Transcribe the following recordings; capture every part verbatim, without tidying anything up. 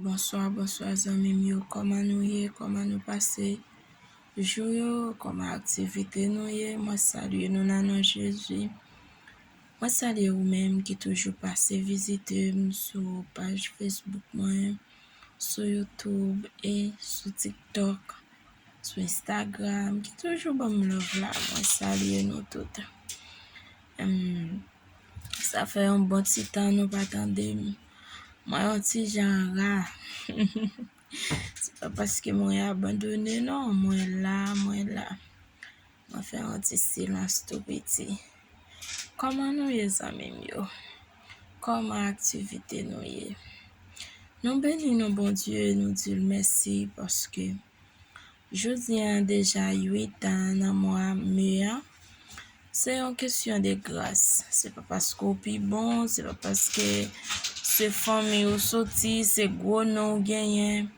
Bonswa, bonswa zanmi m yo, kòman nou ye, kòman nou pase jou yo, kòman aktivite nou ye, mwen salye nou nan non Jezi. Mwen salye ou menm ki toujou pase vizite m sou paj Facebook mwen, sou YouTube e sou TikTok, sou Instagram, ki toujou ban m love la, mwen salye nou tout. Em, Sa fè yon bon ti tan nou pa tande m. Mwen yon ti jan ra. Se pa paske mwen abandone non, mwen la, mwen la. Mwen fè yon ti silans tou piti. Kòman nou ye zanmi m yo? Kòman aktivite nou ye? Nou beni non Bondye, nou di l mèsi paske jodi a deja uit an nan mwa me a. Se yon kesyon de gras. Se pa paske w pi bon, se pa paske se fanmi ou soti, se gwo non w genyen.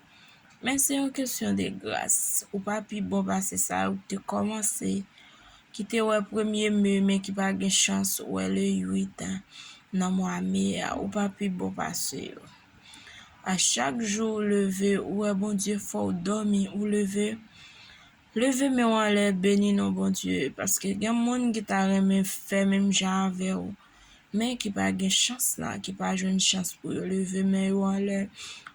Men se yon kesyon de gras. Ou pa pi bon pase sa ou te kòmanse, ki te wè premye me, men ki pa gen chans wè le uit an nan mwa me a. Ou pa pi bon pase yo. A chak jou ou leve, ou wè Bondye fè w dòmi, ou leve. Leve men w anlè, beni non Bondye, paske gen moun ki ta renmen fè menm jan avè w, men ki pa gen chans la, ki pa jwenn chans pou yo leve men yo anlè,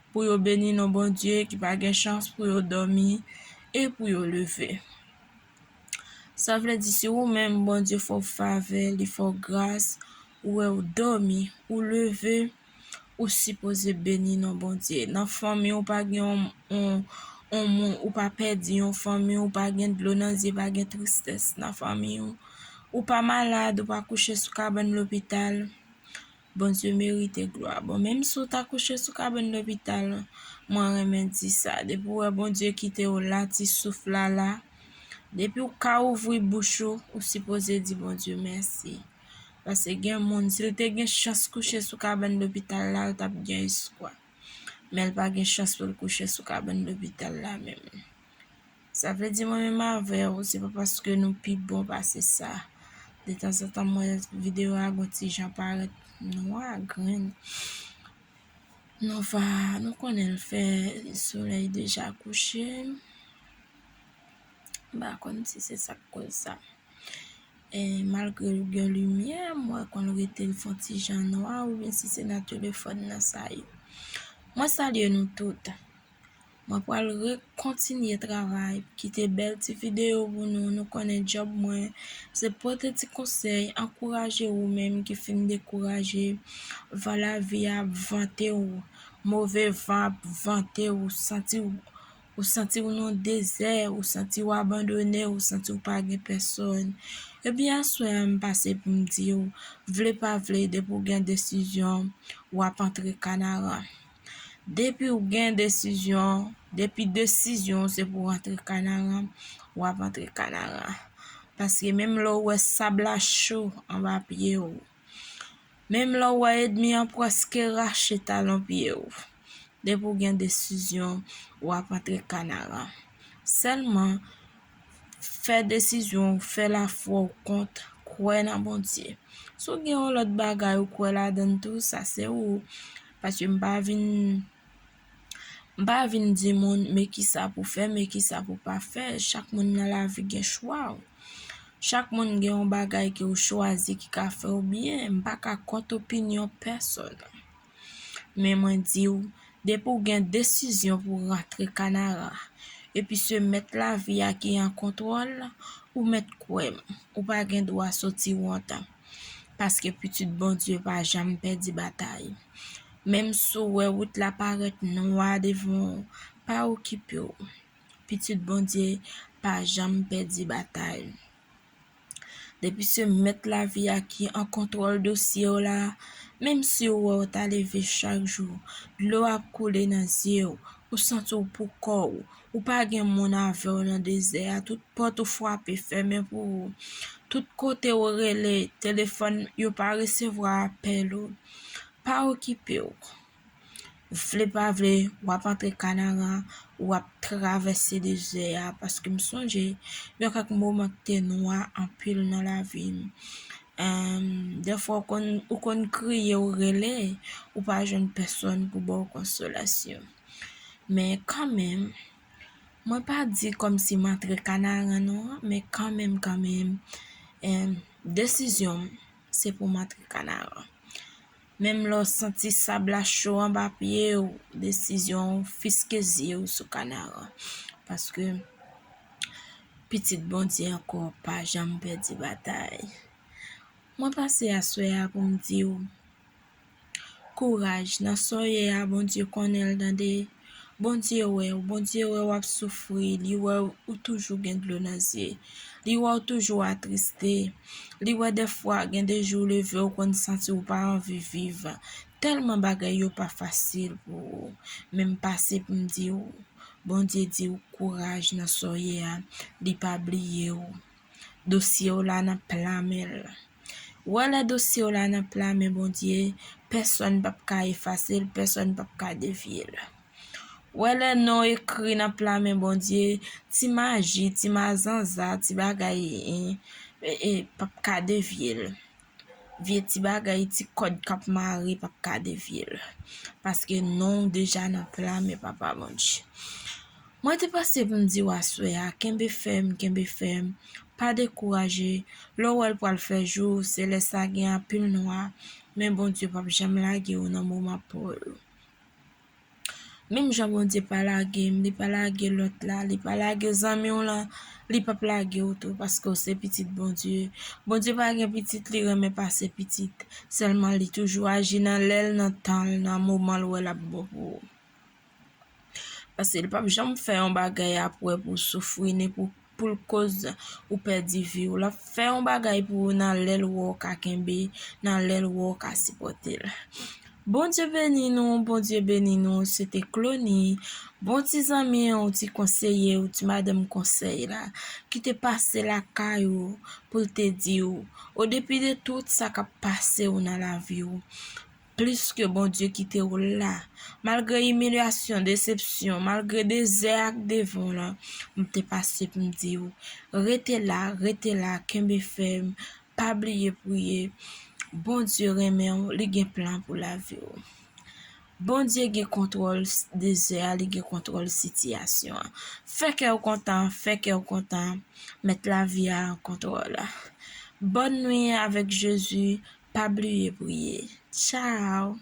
pou yo beni non Bondye, ki pa gen chans pou yo dòmi e pou yo leve. Sa vle di, si ou menm Bondye fè w favè, li fè w gras, ou wè w dòmi, ou leve, ou sipoze beni non Bondye. Nan fanmi w pa gen yon, yon, yon moun, ou pa pèdi yon fanmi, ou pa gen dlo nan zye, pa gen tristès nan fanmi w. Ou pa malad, ou pa kouche sou kabann lopital. Bondye merite glwa. Bon, menm si w ta kouche sou kabann lopital, mwen renmen di sa. Depi w wè Bondye kite w la, ti souf la la, depi w ka ouvri bouch ou, ou sipoze di Bondye mèsi. Paske gen moun, si l te gen chans kouche sou kabann lopital la, l t ap gen espwa. Men l pa gen chans pou l kouche sou kabann lopital la menm. Sa vle di mwen menm avè w, se pa paske nou pi bon pase sa. Detanzantan m wè videyo a gon ti jan parèt nwa grenn. Nou va, nou konnen l fè solèy deja kouche. M pa konn si se sa k koz sa. E malgre l gen limyè, m wè konn rete l fè yon ti jan nwa, oubyen si se nan telefòn nan sa ye. Mwen salye nou tout. Mwen pral rekontinye travay, kite bèl ti videyo pou nou. Nou konnen djòb mwen, se pote ti konsèy, ankouraje ou menm ki fin dekouraje, van lavi a ap vante w, move van ap vante w, santi w, ou santi w nan dezè, ou santi w abandone, ou santi w pa gen pèsòn. Ebyen, aswè a m pase pou m di w, vle pa vle, depi w gen desizyon, w ap antre Kanaran. Depi w gen desizyon, depi desizyon w se pou w antre Kanaran, w ap antre Kanaran. Paske menm lè w wè sab la cho anba pye w, menm lè w wè ènmi an prèske rache talon pye w, depi w gen desizyon, w ap antre Kanaran. Sèlman, fè desizyon w, fè lafwa w kont, kwè nan Bondye. Si w gen yon lòt bagay ou kwè ladan l tou, sa se ou. Paske m pa vin, m pa vin di moun, men kisa pou fè, men kisa pou pa fè. Chak moun nan lavi gen chwa w. Chak moun gen yon bagay ke w chwazi ki ka fè w byen. M pa ka kont opinyon pèsòn. Men mwen di w, depi w gen desizyon pou w rantre Kanara, epi se mèt lavi a ki an kontwòl, ou mèt kwè m, ou pa gen dwa soti wont. Paske pitit Bondye pa janm pèdi batay. Menm si w wè wout la parèt nwa devan w, pa okipe w. Pitit Bondye pa janm pèdi batay. Depi se mèt lavi a ki an kontwòl dosye w la, menm si w wè w ta leve chak jou, dlo ap koule nan zye w, ou santi w pou kò w, ou pa gen moun avè w nan dezè a, tout pòt ou frape fèmen pou ou, tout kote w rele, telefòn yo pa resevwa apèl ou, pa okipe w. Vle pa vle, w ap antre Kanaran, w ap travèse dezè a, paske m sonje gen kèk moman ki te nwa anpil nan lavi m. Em, dèfwa ou konn, ou konn kriye, ou rele, ou pa jwenn pèsonn pou ba w konsolasyon. Men kanmenm, mwen pa di kòmsi m antre Kanaran non, men kanmenm, kanmenm, em, desizyon m, se pou m antre Kanaran. Menm lè w santi sab la cho anba pye w, desizyon w, fiske zye w sou Kanaran. Paske pitit Bondye ankò pa janm pèdi batay. Mwen pase aswè a pou m di w, kouraj, nan sa w ye a, Bondye konnen l, tande. Bondye wè w, Bondye wè w ap soufri, li wè ou toujou gen dlo nan zye, li wè w toujou atriste, li wè dèfwa gen de jou w leve w konn santi w pa anvi viv, tèlman bagay yo pa fasil pou ou. Men m pase pou m di w, Bondye di w kouraj nan sa w ye a, li pa bliye w. Dosye w la nan pla men l. Ou wè lè dosye w la nan pla men Bondye, pèsonn p ap ka efase l, pèsonn p ap ka devye l. Ou wè lè non w ekri nan pla men Bondye, ti maji, ti mazanza, ti bagay, e, e, p ap ka devye l. Vye ti bagay, ti kòd k ap mare p ap ka devye l. Paske non w deja nan pla men Papa Bondye. Mwen te pase pou m di w aswè a, kenbe fèm, kenbe fèm, pa dekouraje. Lè w wè l pral fè jou, se lè sa gen anpil nwa, men Bondye p ap janm lage w nan moman pa w yo. Menm jan Bondye pa lage m, li pa lage lòt la, li pa lage zanmi w lan, li p ap lage w tou, paske w se pitit Bondye. Bondye pa gen pitit, li renmen pase pitit. Sèlman li toujou aji nan lè l, nan tan l, nan moman l wè l ap bon pou ou. Paske li p ap janm fè yon bagay apre pou w soufri, ni pou, pou l koz ou pèdi vi w. L ap fè yon bagay pou ou nan lè l wè w ka kenbe, nan lè l wè w ka sipòte l. Bondye beni nou, Bondye beni nou. Se te Clony, bon ti zanmi, yon ti konseye, yon ti madanm konsèy la, ki te pase lakay ou pou l te di w, o depi de tout sa k ap pase w nan lavi w, plis ke Bondye kite w la. Malgre imilyasyon, desepsyon, malgre dezè ak devan w lan, m te pase pou m di w, rete la, rete la, kenbe fèm, pa bliye priye. Bondye renmen w, li gen plan pou lavi w. Bondye gen kontwòl s-, dezè a, li gen kontwòl sitiyasyon an. Fè kè w kontan, fè kè w kontan, mèt lavi a an kontwòl. Bòn nwi avèk Jezi, pa bliye priye. Tchao!